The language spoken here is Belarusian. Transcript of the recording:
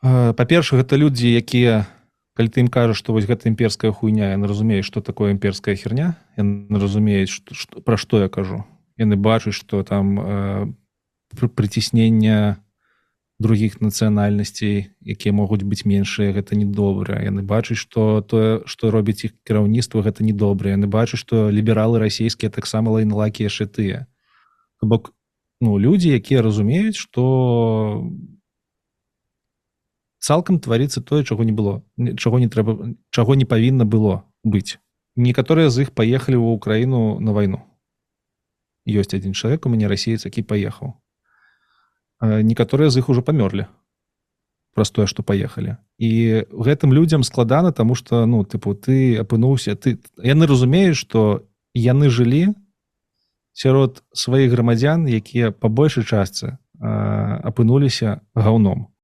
Па-першае, гэта людзі, якія, калі ты ім кажаш, што вось гэта імперская хуйня, яны разумеюць, што такое імперская херня, яны разумеюць, пра што я кажу. Яны бачаць, што там прыціснення другіх нацыянальнасцей, якія могуць быць меншыя, гэта недобра. Яны бачаць, што тое, што робіць іх кіраўніцтва, гэта недобра. Яны бачаць, што лібералы расійскія таксама лайналакі яшчэ тыя. То бок, ну, людзі, якія разумеюць, што цалкам тварыцца тое, чаго не было, чаго не трэба, чаго не павінна было быць. Некаторыя з іх паехалі ў Украіну на вайну. Ёсць адзін чалавек у мяне, расеец, які паехаў. Некаторыя з іх ужо памёрлі праз тое, што паехалі. І гэтым людзям складана, таму што, ну, тыпу, ты апынуўся, ты, яны разумеюць, што яны жылі сярод сваіх грамадзян, якія па большай частцы апынуліся гаўном.